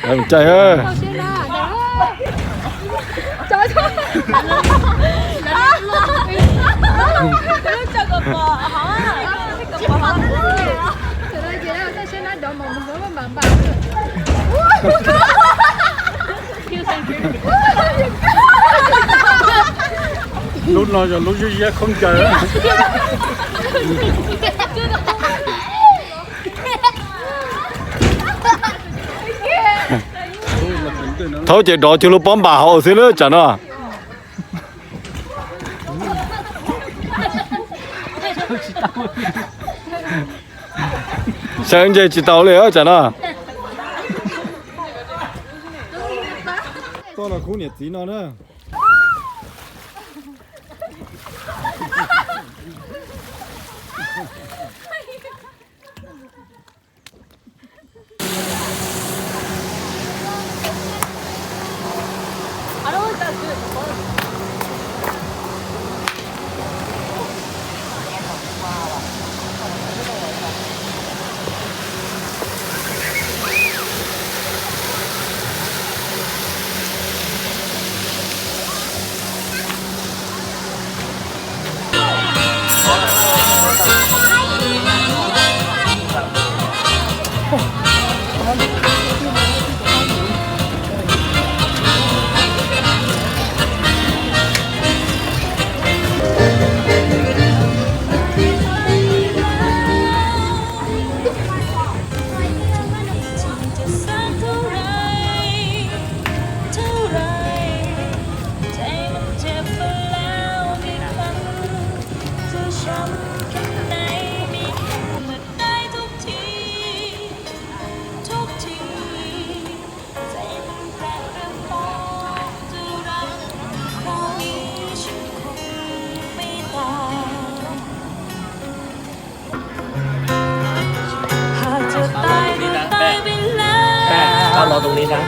Cai. Lub no yog lub zeb ziab khaub ncaws. Thaub ces dov cuag lub pob npas hauv xwb na tsam no. Sawv nce tsis tau li tsam no. Toj los khub niam txiv no na. Tao lo tus li ntag.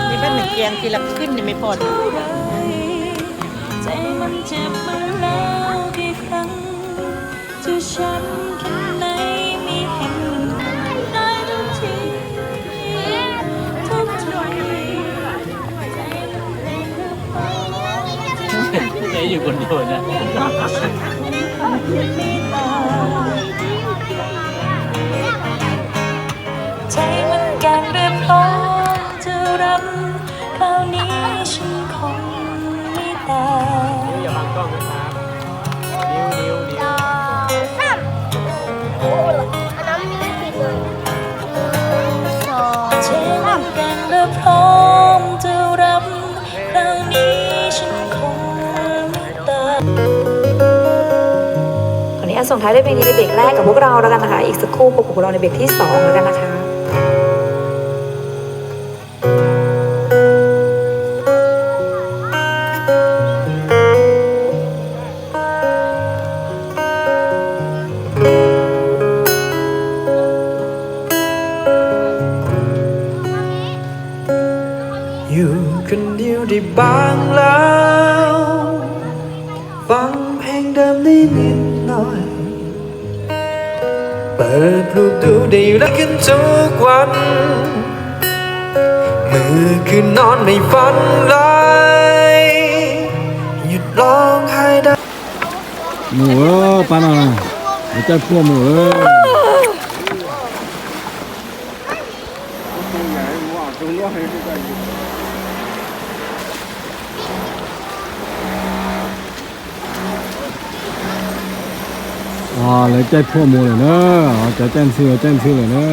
Ni bab nws kiag kis lab khwb ni me pom. Emอยู่คนเดียวนะ Thấy mình càng đẹp hơn, thu đắmคราวนี้ฉันคงไม่ตาย Thấy mình càng đẹp hơn, thu đắmคราวนี้ฉันคงไม่ตาย ขออนุญาตส่งท้ายด้วยเพลงนี้ในเบรกแรกกับพวกเราแล้วกันนะคะ อีกสักครู่พบกับพวกเราในเบรกที่สองแล้วกันนะคะ อยู่คนเดียวได้บ้างแล้ว ฟังเพลงเดิมได้นิดหน่อย เปิดรูปดูได้รักกันทุกวัน เมื่อคืนนอนไม่ฝันเลย หยุดร้องไห้ได้ Mus pab no, lawv caij phuaj mus. Lawv caij phuaj mus lawm na, cov caij ntxhw caij ntxhw lawm na.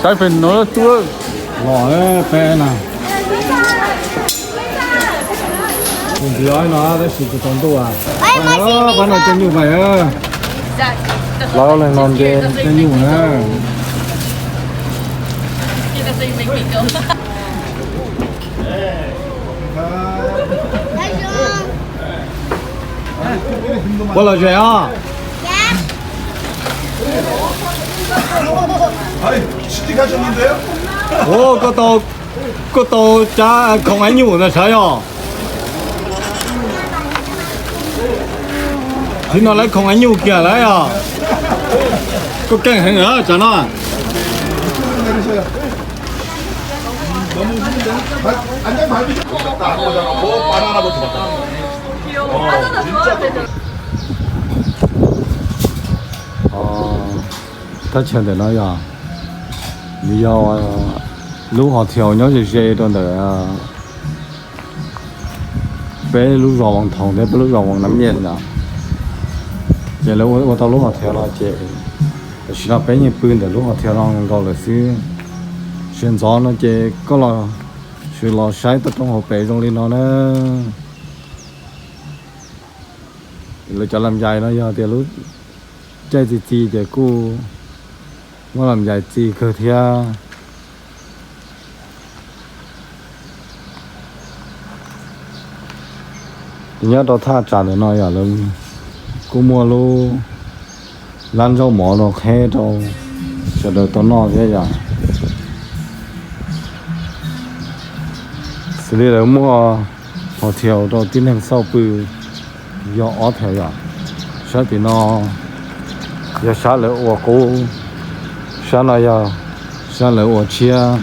Saib pem no tuaj los peb na. Tus ntxiv no tab sis tsis tau ntuj. Pab no coj nyuj pais. Lawv leej no nce caij nyuj na. Ua los zem os. Ua, koj tau cab khoom aib nyuj ntawd sawv yog? Tsis no lawv khoom aib nyuj kiag lawm yog? Koj keej heev lawm tsam no. Thaj chaw ntawm no yog, nws yog lub hos thiaus nyob ze ze rau ntawm peb lub zos Vas Thoos thiab peb lub zos Vas Nab Nyem yom. Ces lawv ua tau lub hos thiaus no ces tam sim no peb yeej pw ntawm lub hos thiaus no nkaus lawm xwb. Sawv ntxov no ces koj los, sawv los saib toj roob hauv pes zoo li no na. Lawv cov lam yais no yog tias lub caij txi txiv ces kuj muab lam yais txi kawg thiab. Nyob rau thaj tsam ntawm no yog lawv kuj muaj lub lab ntsauj mov rau qheb rau sawv daws tau noj thiab yom. Xws li lawv muaj hos thiaus rau tib neeg xauj pw yog ob thiaus yom. Sab tim no yog sab lawv ua qub, sab no yog sab lawv ua tshiab.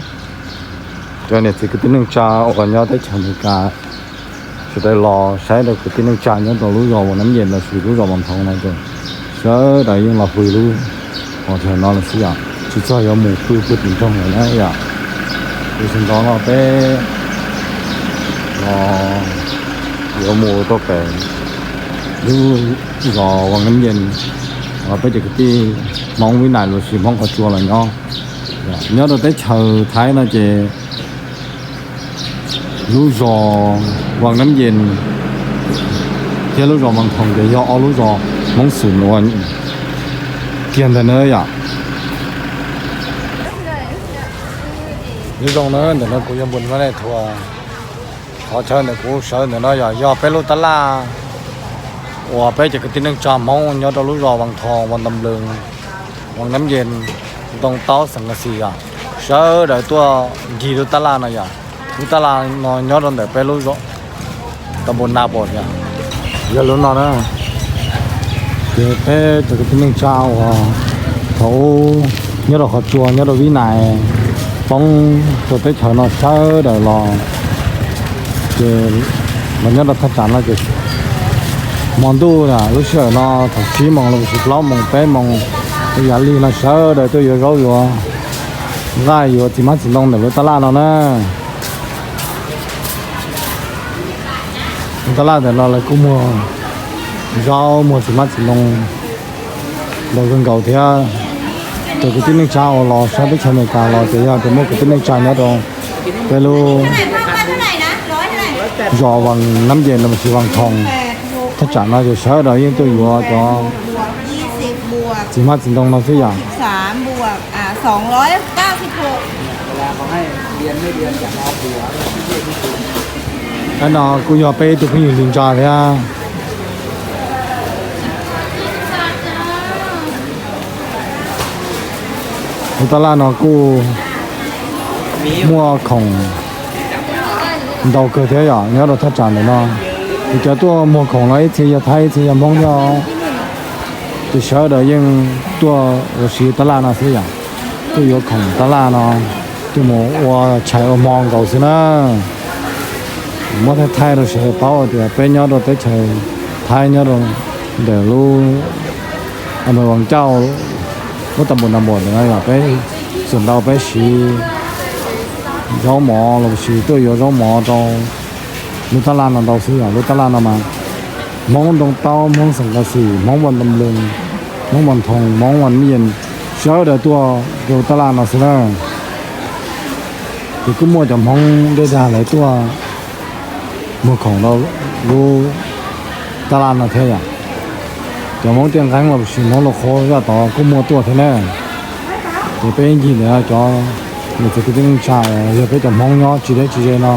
Cov niam txiv kwv tij neej tsa uas nyob teb chaws Amelikas sawv daws los saib rau kwv tij neej tsa nyob rau lub zos Vas Nab Nyem lossis lub zos Vas Thoos no ces sawv daws yeej los pw lub hos thiaus no los xwb yom, tsis txog yuav mus pw puag tim nroog lawm na yom. Ces sawv ntxov no peb los yuav mus rau pem lub zos Vas Nab Nyem, peb cov kwv tij Hmoob Vib Nais lossis Hmoob Qhov Tsua los nyob. Nyob rau teb chaws Thaib no ces lub zos Vas Nab Nyem thiab lub zos Vas Thoos ces yog ob lub zos Hmoob xum uas kiag ntawd na yom. Nyob zoo na, ntawm no kuv yog Npus Nab Nais Thuas. Qhov chaw ntawm kuv sawv ntawm no yog, yog peb lub tab laj uas peb cov kwv tij neej tsa Hmoob nyob rau lub zos Vas Thoos, Vas Ntas Nploos, Vas Nab Nyem, Ntoo Taub, Xeem Kas Xis yom. Sawv daws tuaj ncig lub tab laj no yom. Lub tab laj no nyob rau ntawm peb lub zos Ntas Nploos Nas Pos yom. Yog lub no na, ces peb cov kwv tij neej tsa uas thaum ub nyob rau Qhov Tsua, nyob rau Vib Nais, poob rau teb chaws no sawv daws los, ces los nyob rau thaj tsam no ces hmo ntuj na, lub sij hawm no thaum tsib moos los sis plaub moos peb moos, yav lig no sawv daws tuaj yuav zaub yuav nqaij yuav txiv hmab txiv ntoo ntawm lub tab laj no na. Lub tab laj ntawm no lawv kuj muag zaub muag txiv hmab txiv ntoo ntau kawg nkaus thiab. Cov kwv tij neej tsa uas los sab teb chaws Amelikas los ces yog tias muaj kwv tij neej tsa nyob rau peb lub zos Vas Nab Nyem los sis Vas Thoos, thaj tsam no ces sawv daws yeej tuaj yuav cov txiv hmab txiv ntoo no xwb yom. Qhov no kuj yog peb ib tug phooj ywg li ntsa thiab. Lub tab laj no kuj muaj khoom ntau kawg thiab yom, nyob rau thaj tsam ntawm no. Ces cov tuaj muag khoom no ib txhia yog Thaib ib txhia yog Hmoob thiab. Ces sawv daws yeej tuaj ua si tab laj no xwb yom. Tuaj yuav khoom tab laj no, tuaj mus ua tshais ua hmo nkaus xwb na. Muab thaij thaij rau sawv daws paub tias peb nyob rau teb chaws Thaib nyob rau ntawm lub a me Vas Cauj, lub tas npum na npum ntawm no yog peb txawm ntau peb siv zaub mov los sis tuaj yuav zaub mov rau lub tab laj no ntau xwb yom. Lub tab laj no mas Hmoob Ntoo Taub, Hmoob Xeem Kas Xis, Hmoob Vas Ntas Nploos, Hmoob Vas Thoos, Hmoob Vas Nab Nyem sawv daws tuaj rau tab laj no xwb na. Ces kuj muaj cov Hmoob dej dag lawv tuaj muag khoom rau lub tab laj no thiab yom. Cov Hmoob Tiaj Nqeeb los sis Hmoob Lauj Qhuab zaj tod kuj muaj tuaj thiab na. Ces peb ncig ntawm cov niam txiv kwv tij neej tsa, yog peb cov Hmoob nyob tsis deb tsis ze no,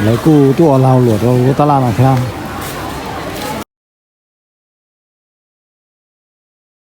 lawv kuj tuaj ua lag ua luam rau lub tab laj no thiab.